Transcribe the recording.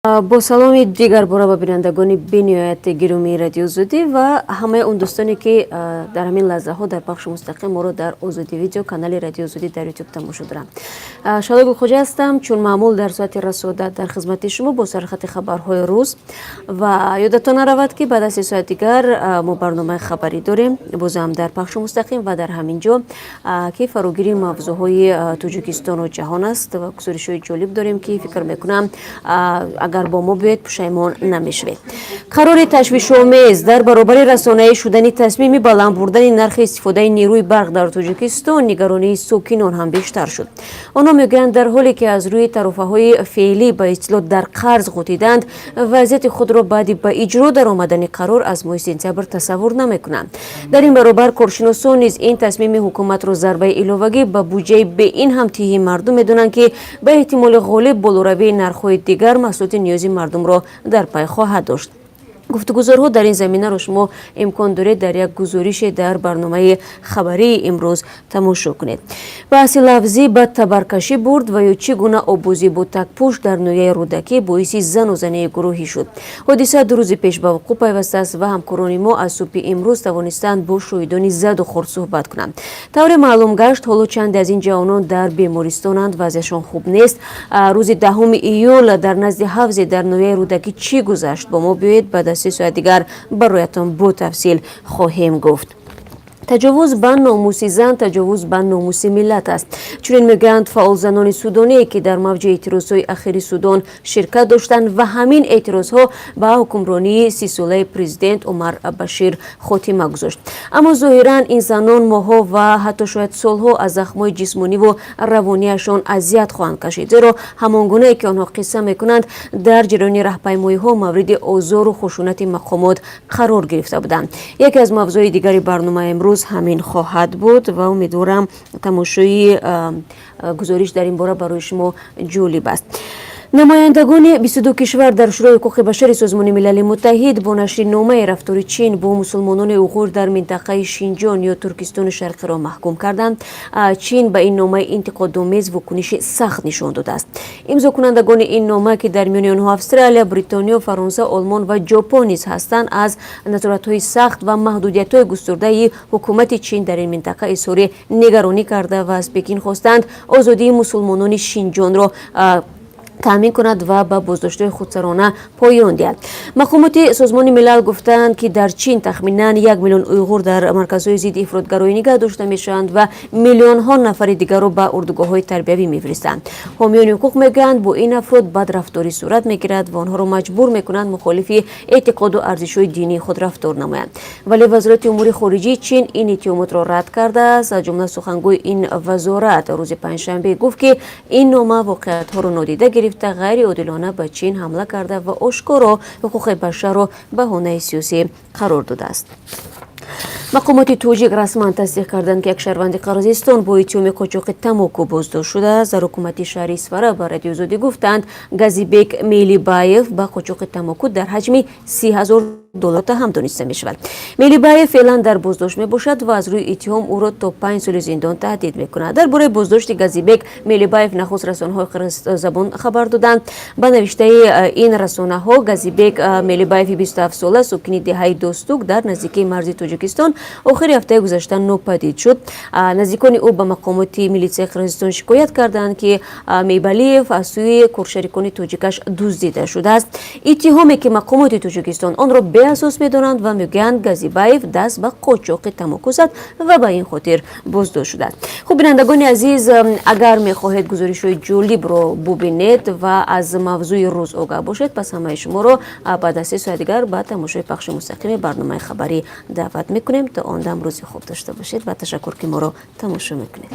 Бо саломи дигар бора ба бинандагони бениҳоят гиромии Радиои Озодӣ ва ҳамаи он дӯстоне, ки дар ҳамин лаҳзаҳо дар пахши мустақим моро дар Озодӣ Видео, канали Радиои Озодӣ дар Ютуб тамошо доранд. Шаҳло Гулхоҷа ҳастам, чун маъмул дар соати расода дар хизмати шумо бо сархати хабарҳои рӯз. Ва ёдатон наравад, ки баъд аз 3 соат дигар мо барномаи хабарӣ дорем, бозам дар пахши мустақим ва дар ҳамин ҷо, ки фарогири мавзӯъҳои Тоҷикистону ҷаҳон аст ва гузоришҳои ҷолиб дорем, ки фикр мекунам, агар бо мо биёед, пушаймон намешавед. Қарори ташвишомез. Дар баробари расонаӣ шудани тасмими баланд бурдани нархи истифодаи нерӯи барқ дар Тоҷикистон, нигаронии сокинон ҳам бештар шуд. Онҳо мегӯянд, дар ҳоле ки аз рӯи тарофаҳои феълӣ ба истилоҳ дар қарз ғутидаанд, вазъияти худро баъди ба иҷро даромадани қарор аз моҳи сентябр тасаввур намекунанд. Дар ин баробар коршиносон низ ин тасмими ҳукуматро зарбаи иловагӣ ба буҷаи беин ҳам тиҳи мардум медонанд, ки ба эҳтимоли ғолиб болоравии нархҳои дигар маҳсулоти ниёзи мардумро дар пай хоҳад дошт. Гуфтугузорҳо дар ин заминаро шумо имкон доред дар як гузорише дар барномаи хабарии имрӯз тамошо кунед. Баҳси лафзӣ ба табаркашӣ бурд ва ё чӣ гуна оббозӣ бо такпӯш дар ноҳияи Рӯдакӣ боиси занузании гурӯҳӣ шуд. Ҳодиса 2 рӯзи пеш ба вуқӯъ пайвастааст ва ҳамкорони мо аз субҳи имрӯз тавонистанд бо шоҳидони заду хӯрд суҳбат кунанд. Тавре маълум гашт, ҳоло чанде аз ин ҷавонон дар бемористонанд, вазъяшон хуб нест. Рӯзи 10 июл дар назди ҳавзе дар ноҳияи Рӯдакӣ чӣ гузашт? Бо мо биёед, баъд аз 3 соат дигар бароятон бо тафсил хоҳем гуфт. Таҷовуз ба номуси зан таҷовуз ба номуси миллат аст. Чунин мегӯянд фаъолзанони судоние, ки дар мавҷи эътирозҳои ахири Судон ширкат доштанд ва ҳамин эътирозҳо ба ҳукмронии 30-солаи президент Умар Башир хотима гузошт. Аммо зоҳиран ин занон моҳҳо ва ҳатто шояд солҳо аз захмҳои ҷисмониву равонияшон азият хоҳанд кашид, зеро ҳамон гунае ки онҳо қисса мекунанд, дар ҷараёни раҳпаймоиҳо мавриди озору хушунати мақомот қарор гирифта буданд. Яке аз мавзӯи дигари барномаи имрӯз ҳамин хоҳад буд ва умедворам, тамошои гузориш дар ин бора барои шумо ҷолиб аст. Намояндагони 22 кишвар дар Шӯрои ҳуқуқи башари Созмони Милали Муттаҳид бо нашри номаи рафтори Чин бо мусулмонони уйғур дар минтақаи Шинҷон ё Туркистони Шарқиро маҳкум карданд. Чин ба ин номаи интиқодомез вокуниши сахт нишон додааст. Имзокунандагони ин нома, ки дар миёни онҳо Австралия, Бритониё, Фаронса, Олмон ва Ҷопон низ ҳастанд, аз назоратҳои сахт ва маҳдудиятҳои густурдаи ҳукумати Чин дар ин минтақа изҳори нигаронӣ карда ва аз Пекин хостанд, озодии мусулмонони Шинҷонро таъмин кунад ва ба боздоштҳои худсарона поён диҳад. Мақомоти Созмони Милал гуфтаанд, ки дар Чин тахминан 1 миллион уйғур дар марказҳои зидди ифротгароӣ нигаҳ дошта мешаванд ва миллионҳо нафари дигарро ба урдугоҳҳои тарбиявӣ мефиристанд. Ҳомиёни ҳуқуқ мегӯянд, бо ин афрод бадрафторӣ сурат мегирад ва онҳоро маҷбур мекунанд мухолифи эътиқоду арзишҳои динии худ рафтор намоянд. Вале Вазорати умури хориҷии Чин ин иттиҳомотро рад кардааст. Аз ҷумла сухангӯи ин вазорат рӯзи панҷшанбе гуфт, ки ин нома воқеиятҳоро нодида гирифта, ғайриодилона ба Чин ҳамла карда ва ошкоро ҳуқуқи башарро баҳонаи сиёсӣ қарор додааст. Мақомоти тоҷик расман тасдиқ карданд, ки як шаҳрванди Қирғизистон бо иттиҳоми қочоқи тамоку боздошт шудааст. Дар ҳукумати шаҳри Исфара ба Радиои Озодӣ гуфтанд, Газибек Мелибаев ба қочоқи тамоку дар ҳаҷми 30 000 доллар муттаҳам дониста мешавад. Мелибаев феълан дар боздошт мебошад ва аз рӯи иттиҳом ӯро то 5 соли зиндон таҳдид мекунад. Дар бораи боздошти Газибек Мелибаев нахуст расонаҳои қирғиззабон хабар доданд. Ба навиштаи ин расонаҳо, Газибек Мелибаеви 27-сола, сокини деҳаи Достук дар наздикии марзи Тоҷикистон, охири ҳафтаи гузашта нопадид шуд. Наздикони ӯ ба мақомоти милитсияи Қирғизистон шикоят карданд, ки Мейбалиев аз сӯи коршарикони тоҷикаш дуздида шудааст, иттиҳоме ки мақомоти Тоҷикистон онро беасос медонанд ва мегӯянд, Газибаев даст ба қочоқи тамоку зад ва ба ин хотир боздошт шудааст. Хуб, бинандагони азиз, агар мехоҳед гузоришҳои ҷолибро бубинед ва аз мавзӯи рӯз огаҳ бошед, пас ҳамаи шуморо баъд аз 3 соат дигар ба тамошои пахши мустақими барномаи хабарӣ даъват мекунем. То он дам рӯзи хуб дошта бошед ва ташаккур, ки моро тамошо мекунед.